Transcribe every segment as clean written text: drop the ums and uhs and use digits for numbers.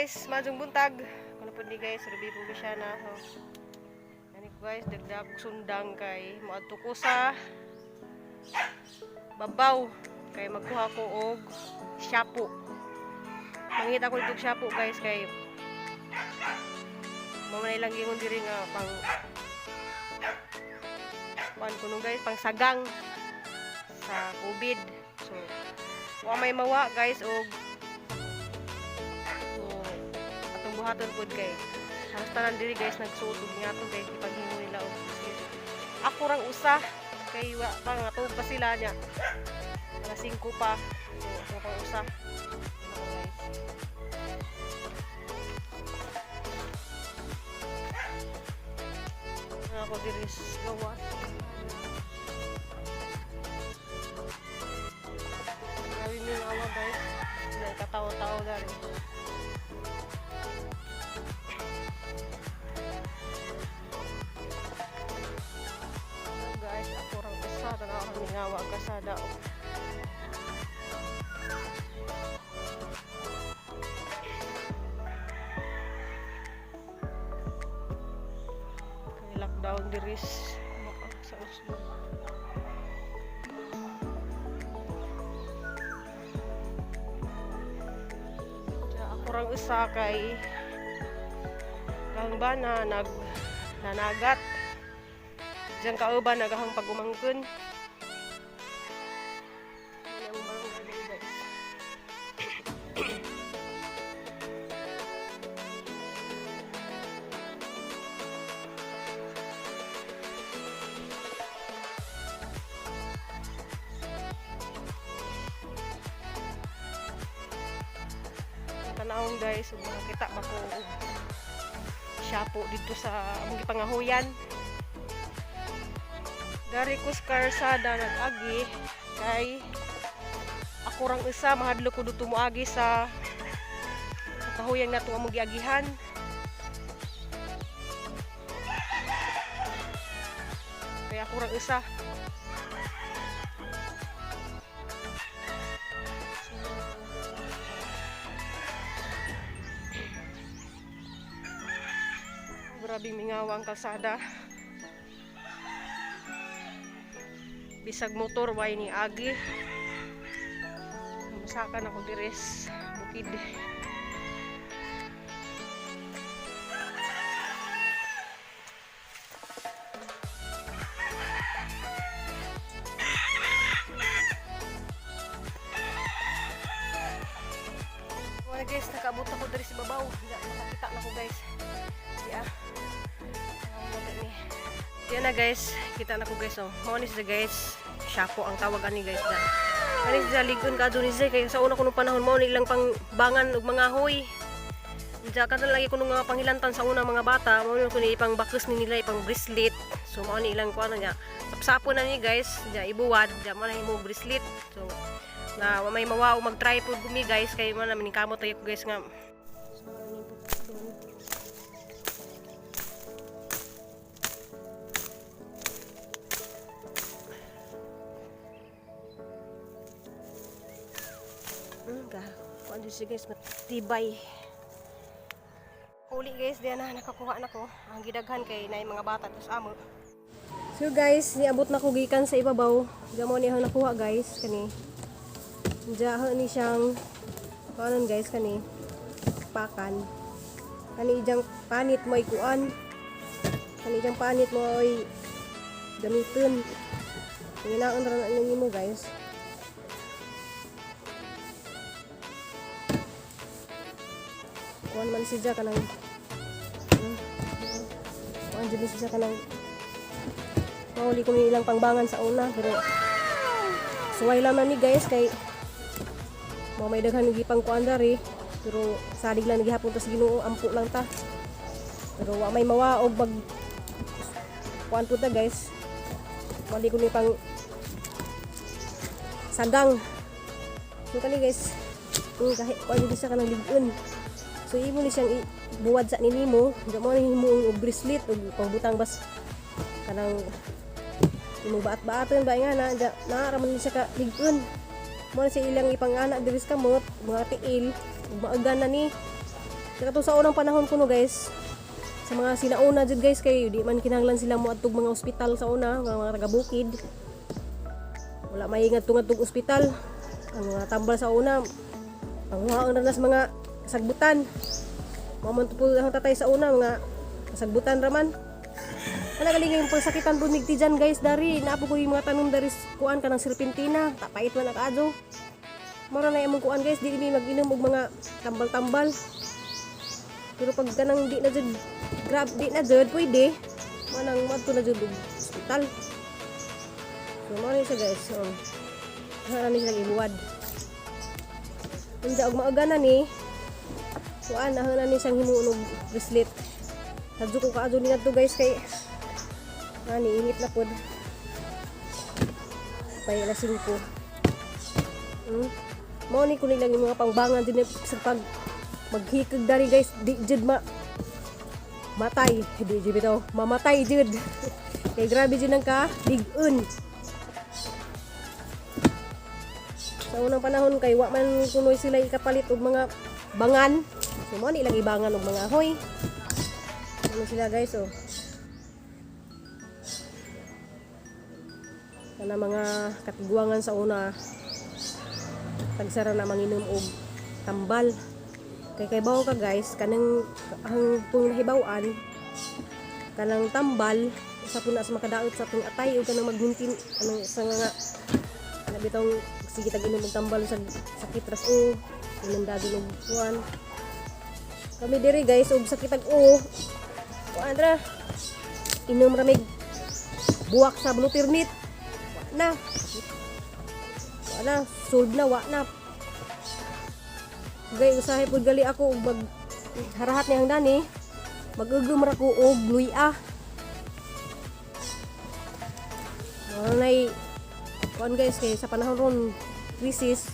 Guys, maayong buntag. Kuno pud ni guys, Ruby po siya na. So, ani ko guys, dagdag sundang kay moadto ko sa babaw kay magkuha ko og shapo. Mangita ko og shapo guys kay mao man ilang gingon diri nga pang kuan kuno guys, pang sagang sa COVID. So, wa may mawa guys og so atong buhaton pud kay halos tanan diri guys nagsuot og ngato guys, ipaghimo nila og biscuit. Ako rang usa kay wa pa nga tuog pa sila nya. Alas 5 pa. So ako pang usa. Ano guys. Ako diri sa gawas. Grabe mingawa guys. Nagkatao-tao dari. Guys, ako rang usa tanaw ang mingawa kasada. Kay lockdown diri sa Oslo. Diya, ako rang usa kay kang bana nag nanagat. Diyan kauban nagahang pag-umangkon. Wala ang barangay diri, guys. Tanawon guys, ug makakita ba ko og shapo dito sa among gipangahuyan. Dari ko sa karsada nag-agi kay ako rang isa, mahadlok ko dito moagi sa kahuyan nato among giagihan. Kaya ako rang isa. Grabe mingaw ang kalsada. Bisag motor way ni agi. Masakan ako diri sa bukid. Wala guys, nakaabot ako diri sa babaw. Hindi makakita na ko guys. Yeah. Ni. Yan na guys, kita na ko guys oh. Mao ni siya guys. Shapo ang tawag ani guys da. Ani siya ligon ka ni siya kay sa una kuno panahon mao ni ilang pang bangan og mga hoy. Diya ka lagi kuno nga panghilantan sa una mga bata, mao ni kuno ipang bakes ni nila ipang bracelet. So mao ni ilang kuan niya. Sapsapo na ni guys, diya ibuwad, diya mo na himo bracelet. So na wa may mawa mag-try pud gumi guys kay mo na kamot tayo guys nga. So, ano po doon. Ga. Kuan siya guys, matibay. Uli guys, diyan na nakakuha na ko. Ang gidaghan kay nay mga bata tos amo. So guys, niabot na ko gikan sa ibabaw. Gamo ni ang nakuha guys kani. Diya ni siyang kuanon guys kani. Pakan. Kani ijang panit mo ay kuan. Kani ijang panit mo ay gamiton. Nginaon ra na nimo guys. Kuan man siya kanang kuan jud ni siya kanang mahuli ko ni ilang pangbangan sa una pero suway lang man ni guys kay mao may daghan gipang kuan dari pero salig lang gihapon ta sa Ginoo, ampo lang ta pero wa may mawa og mag kuan pud ta guys, wali ko ni pang sagang. So kani guys, kahit kuan jud siya kanang lig-on. So imo ni siyang buwad sa ninimo, di mo na himo og bracelet og pangbutang bas kanang imong baat-baatan ba nga na naa ra man ni siya ka lig-on. Mo na siya ilang ipangana diri sa kamot, mga tiil, ug maagan na ni. Kaya sa unang panahon kuno guys, sa mga sinauna jud guys, kay di man kinahanglan sila moadtog mga ospital sa una, mga taga bukid. Wala may ngadto-ngadtog ospital. Ang mga tambal sa una, panguhaon ra na sa mga kasagbutan. Mao man to po ang tatay sa una, mga kasagbutan raman. Ana galing yung pagsakitan po migti dyan guys, dari naapo ko yung mga tanom dari kuan kanang serpentina, tapait man ang kaadyo. Mora na imong kuan guys, di mi mag-inom og mga tambal-tambal. Pero pag kanang di na jud grab, di na jud pwede, manang madto na jud og ospital. So mao ni siya guys. So hara ni siya ibuwad. Unja og maaga na ni kuan, na ni siyang himuon og bracelet. Hadyo ko kaadyo ni ngadto guys, kay ani init na pod. Pay alas 5. Mao ni kuno lang yung mga pangbangan din sa pag maghikag dari guys, di jud ma matay, di jud bitaw mamatay jud, kay grabe jud ang ka lig-on. Sa unang panahon kay wa man kunoy sila ikapalit og mga bangan, so mao ni ilang ibangan og mga ahoy. Ano sila guys, oh, kana mga katiguangan sa una, tagsara na manginom og tambal, kay bawo ka guys, kanang ang pung nahibaw-an, kanang tambal usa po na sa makadaot sa atong atay o kanang magmintin anong sa nga kana bitong sige tag inom og tambal sa sakit ras o inom dayon og kuan. Kami diri guys, og sakit ag o kuan ra, inom ra mig buwak sa blue permit, wa na, wa na sold na, wa na gay. Usahay pud gali ako og mag harahat ni ang dani, mag-ugom ra ko og luya. Mao nay kuan guys, kay sa panahon ron crisis,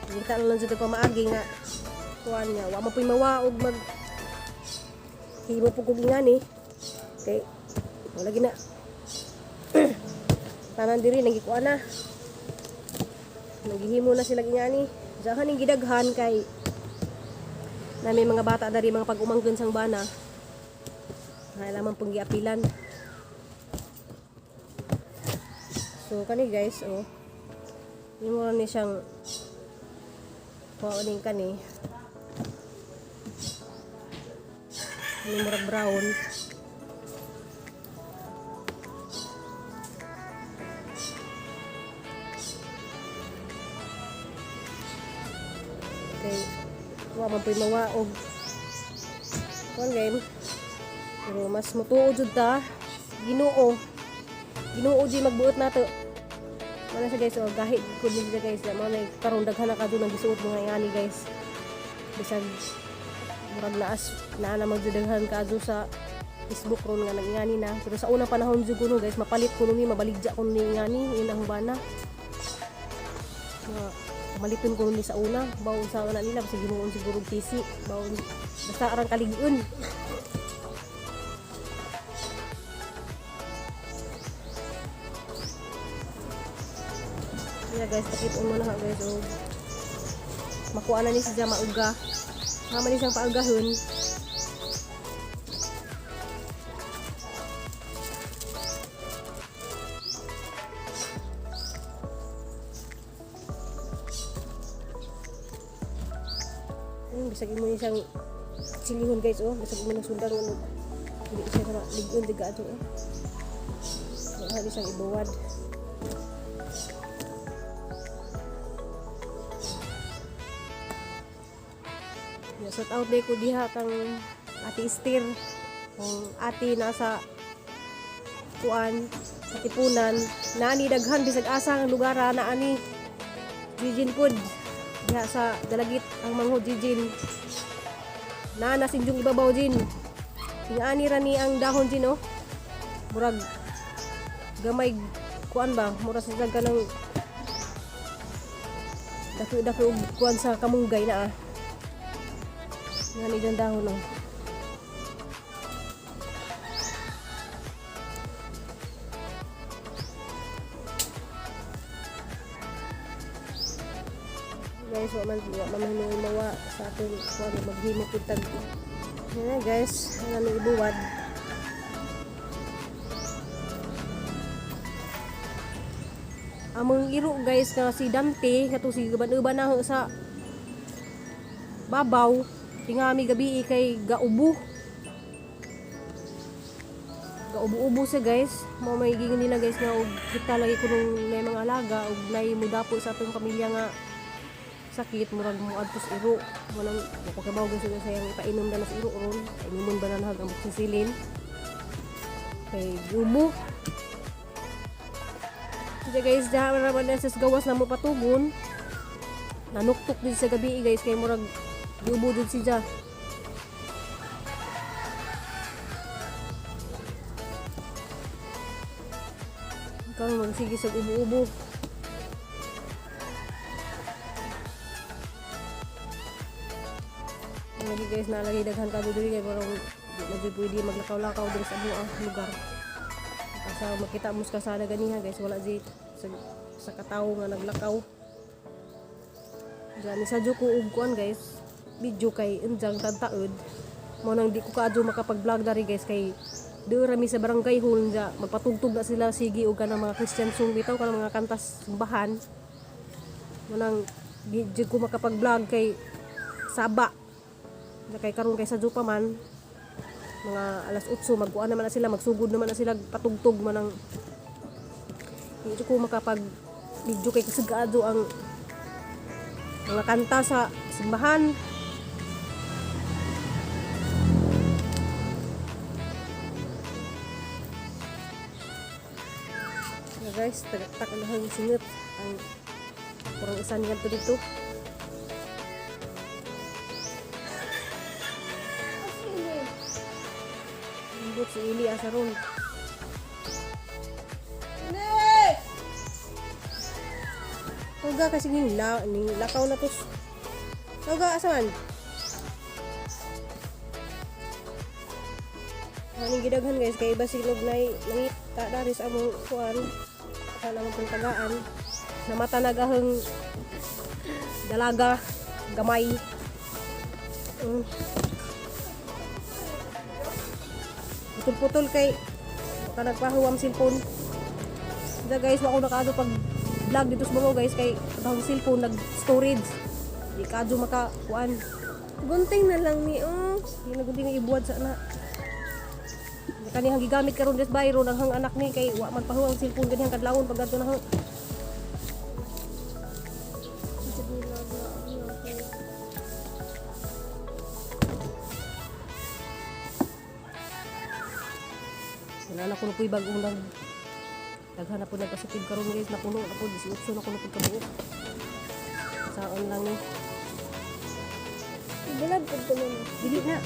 kita na lang jud ko maagi nga kuan nga wa man puy mawa og mag himo pud kog ingani, kay wala gina tanan diri nagikuan na, naghihimo na sila ingani. Diyan ning gidaghan kay na may mga bata dari, mga pag-umangkon sang bana na lamang pong giapilan. So kani guys, oh, imo ni siyang kuha kani ni murag brown. Kay wa man puy mawa og kuan game, pero mas mutuo jud ta Ginoo. Ginoo di magbuot nato. Mana siya guys, oh, gahi gud ni siya guys. Mao na karon daghan na kadto nang gisuot mga ingani guys. Bisag murag naas naa na jud daghan kadto sa Facebook ron nga nag-ingani na. Pero sa unang panahon jud kuno guys, mapalit kuno ni, mabaligya kuno ni ingani, yun ang bana. Mga maliton kuno ni sa una, bawon sa una nila bisag himuon siguro og tisi, bawon basta arang kalig-on. Yeah guys, pakita mo na ha guys. Oh. Makuha na ni siya mauga. Mama ni siyang paugahon. Ayun, bisag imo ni siyang silihon guys, oh. Bisag imo nang sundan ano. Hindi siya na lig-on diga ato, oh. Wala ni siyang ibuwad. Yeah, shout out day ko diha kang Ate Esther. Kung ate nasa kuan sa Tipunan, naani daghan bisag asa ang lugar naani Jijin pod diha sa Dalagit ang manghod Jijin. Naa na sinjong ibabaw jin. Ingani ra ni ang dahon jin, oh. Murag gamay kuan ba, mura sa kanang dako-dako og kuan sa kamunggay na ah. Ngani dyan dahon, oh. Guys, wa man hinuoy mawa sa atong kuan, maghimo pud tag. Yan guys, ano ni ibuwad. Among iro guys nga si Dante kato si uban-uban na sa babaw, tingami gabi kay gaubo. Gaubo-ubo siya, guys. Mao may giingon nila, guys, nga og kita lagi kunong may mga alaga og nay mudapo sa atong pamilya nga sakit, murag mo adto sa iro. Walang ko kabaw, guys, sa sayang ipainom na sa iro ron. Painumon ba na nahag ang amoxicillin kay gubo siya, guys. Diha ra man na sa gawas na mo patugon. Nanuktok din sa gabi, guys, kay murag giubo jud siya. Ikaw magsige sa ubo-ubo. Lagi, guys, nalagi daghan ka diri kay parang di na jud pwede maglakaw-lakaw diri sa buang lugar. Asa makita mo sa kasada ganiha, guys, wala jud sa katawo nga naglakaw. Diyan sa ko og kuan, guys, video kay enjang tagtaod. Mao nang di ko kaadyo makapag-vlog dari, guys, kay doon rami sa barangay hall ja magpatugtog na sila sige og kanang mga Christian song bitaw, kanang mga kantas simbahan. Mao nang di jud ko makapag-vlog kay saba. Na kay karon kay sa pa man mga alas 8 magkuan naman na sila, magsugod naman na sila patugtog man ang di jud ko makapag video kay kasagaado ang mga kanta sa simbahan. So guys, tagaktak ang hang singot ang kurang isa niya to dito. Lambot si Ili asa ron. Tuga kasi ning la ning lakaw na tos. Tuga asa man? Aning gidaghan, guys, kay iba silog nay nangita dari sa among kuan. Sa namong pong tagaan. Namata nagahang dalaga gamay. Putol-putol kay baka nagpahuwam cellphone. Da guys, wa ko nakaado pag vlog dito sa babaw, guys, kay ang cellphone nag storage. Di kadyo maka kuan. Gunting na lang ni oh. Di na gunting nga ibuwad sa na. Kanihang gigamit karon des bayro ang hang anak ni kay wa man pahuwang cellphone kanihang kadlawon pag adto na hang. Wala na kuno po'y bagong nag daghan na po nagkasipid karon, guys, napuno na po, 18 na kuno pud kabuok. Saon lang ni. Bulag pud ko nun. Dili na.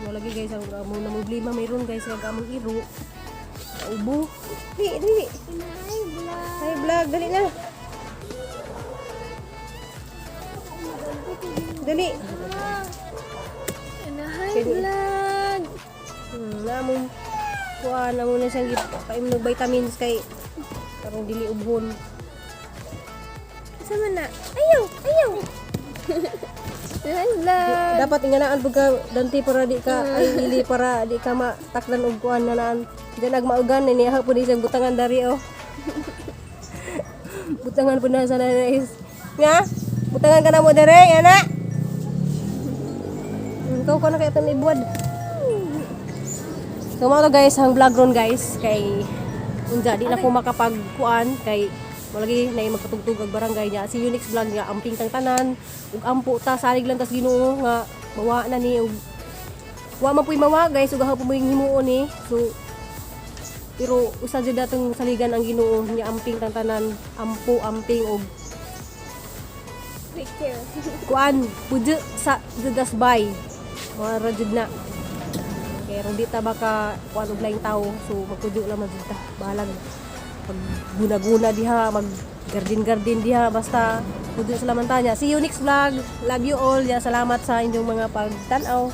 Wala lagi, guys, ang among na problema mayroon, guys, nga among iro. Ubo. Di, di. Inay, bulag. Hi vlog, dali na. Dali. Inay, Sige. bulag. Namong kuan na muna siyang painom vitamins kay karong dili ubhon. Asa man na? Ayaw, ayaw. Inay, vlog. Dapat inganaan pud ka Dante para di ka ay ili para di ka matakdan og kuan na naan. Diyan nagmaugan ni niya pud isang butangan dari oh. Butangan pud na sa na is. Nga? Butangan ka na mo dere, ana. Ikaw ka na kaya tan ibuad. So mao to, guys, ang vlog ron, guys, kay unja di na ko makapagkuan kay malagi na magpatugtog ang barangay niya. Si Unix vlog nga amping tang tanan ug ampo ta, salig lang tas Ginoo nga mawa na ni ug wa man puy mawa, guys, ug ako po himuon ni. So pero usa jud datong saligan ang Ginoo niya, amping tang tanan, ampo, amping og Take care. Kuan pudyo sa judas bay mga ra jud na. Pero di ta baka kuan og laing tao, so magpudyo lang man jud ta, bahalag pag guna-guna diha, mag garden garden diha, basta pudyo sa laman ta niya. See you next vlog. Love you all ya. Salamat sa inyong mga pagtan-aw.